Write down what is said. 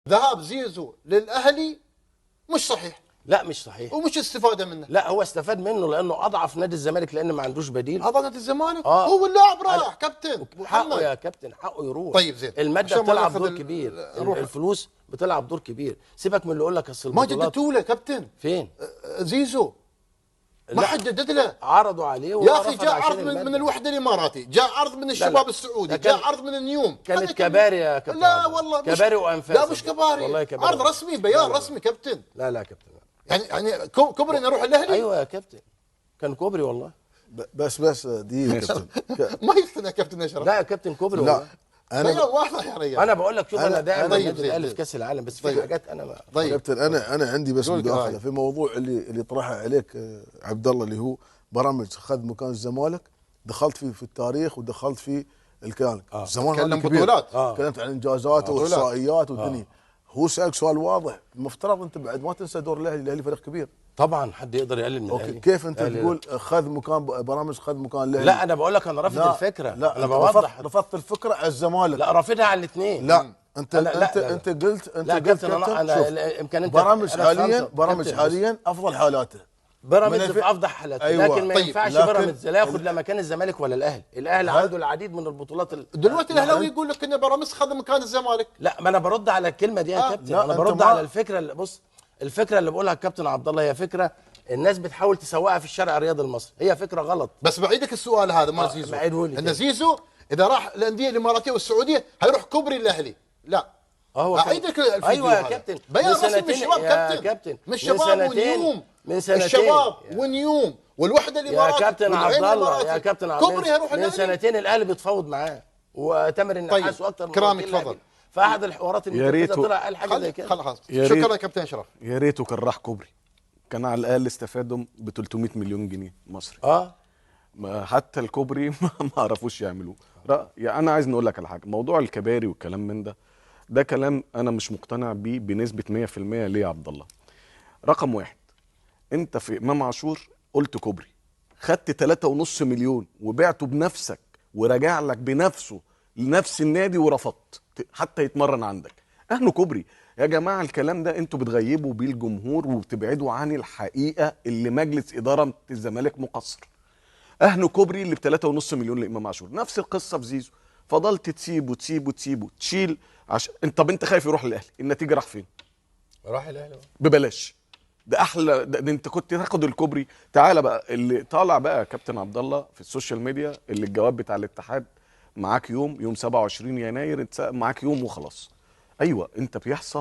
ذهاب زيزو للاهلي مش صحيح. لا مش صحيح ومش استفاده منه. لا هو استفاد منه لانه اضعف نادي الزمالك، لان ما عندوش بديل. اضعف نادي الزمالك؟ هو اللاعب راح كابتن حقه يا كابتن، حقه يروح. طيب زين، المادة بتلعب دور كبير، الفلوس بتلعب دور كبير. سيبك من اللي يقول لك اصل ما جددتوا له كابتن. فين زيزو؟ ما حد جدد له، عرضوا عليه يا اخي. جاء عرض من الوحدة الاماراتي، جاء عرض من الشباب لا السعودي، جاء عرض من النيوم. كانت كباري يا كابتن. لا والله كباري وانفاس. لا مش كباري والله، كباري. عرض رسمي، بيان رسمي كابتن. لا لا كابتن، يعني كوبري نروح الاهلي. ايوه يا كابتن كان كوبري والله. بس دي يا كابتن ما يقتنع كابتن اشرف. لا يا كابتن كوبري والله. انا واضح يا رجال، انا بقول لك شوف، انا داعم النادي الاهلي في كاس العالم، بس في حاجات انا ما. طيب كابتن، انا عندي بس مداخله في موضوع اللي طرحه عليك عبد الله، اللي هو برامج خذ مكان الزمالك. دخلت في التاريخ ودخلت في الكلام. الزمالك تكلم بطولات، تكلمت عن انجازاته واحصائيات والدنيا. هو سالك سؤال واضح، المفترض انت بعد ما تنسى دور الاهلي، الاهلي فريق كبير طبعا، حد يقدر يقلل من الاهلي؟ كيف انت تقول خذ مكان برامج، خذ مكان الاهلي؟ لا انا بقول لك انا رافض الفكرة. لا انا بوضح، رفضت الفكرة على الزمالك. لا رافضها على الاثنين. لا انت لا انت لا انت قلت، انت قلت انا يمكن انت برامج حاليا، برامج حاليا افضل حالاته، بيراميدز في افضل حالاته. أيوة. لكن ما ينفعش بيراميدز لا ياخد لا مكان الزمالك ولا الاهلي. الاهلي عنده العديد من البطولات دلوقتي الاهلاوي يقول لك ان بيراميدز خذ مكان الزمالك. لا ما انا برد على الكلمة دي يا كابتن. انا برد على الفكرة اللي، بص، الفكرة اللي بقولها الكابتن عبد الله هي فكرة الناس بتحاول تسوقها في الشارع الرياضي المصري، هي فكرة غلط. بس بعيدك السؤال هذا مال زيزو، ان زيزو اذا راح الاندية الاماراتية والسعودية هيروح كوبري الاهلي. لا هو اعيدك الفيديو. ايوه يا كابتن، بيان رسمي من الشباب كابتن، من الشباب ونيوم، من سنتين الشباب ونيوم والوحدة الاماراتية. يا كابتن عبد الله، يا كابتن عبد الله، كوبري هيروح من سنتين الاهلي بيتفاوض معاه وتامر النحاس واكثر من كرامي. تفضل. فاحد الحوارات اللي طلع قال حاجة زي كده. خلاص شكرا يا كابتن اشرف. يا ريته كان راح كوبري، كان على الاقل استفادوا ب 300 مليون جنيه مصري. ما حتى الكوبري ما عرفوش يعملوه. يعني انا عايز نقول لك على حاجة، موضوع الكباري والكلام من ده، ده كلام انا مش مقتنع بيه بنسبة 100%. ليه يا عبد الله؟ رقم واحد، انت في امام عاشور قلت كوبري، خدت 3.5 مليون وبعته بنفسك ورجع لك بنفسه لنفس النادي ورفضت حتى يتمرن عندك. اهله كوبري يا جماعة. الكلام ده انتوا بتغيبوا بيه الجمهور وبتبعدوا عن الحقيقة اللي مجلس ادارة الزمالك مقصر. اهله كوبري اللي ب 3.5 مليون لامام عاشور. نفس القصة في زيزو، فضلت تسيبه تسيبه تسيبه تشيل عشان طب انت خايف يروح للاهلي، النتيجة راح فين؟ راح الاهلي ببلاش. ده احلى، ده انت كنت تاخد الكوبري. تعالى بقى اللي طالع بقى كابتن عبد الله في ال social media، اللي الجواب بتاع الاتحاد معاك يوم 27 يناير معاك يوم وخلاص. ايوه انت بيحصل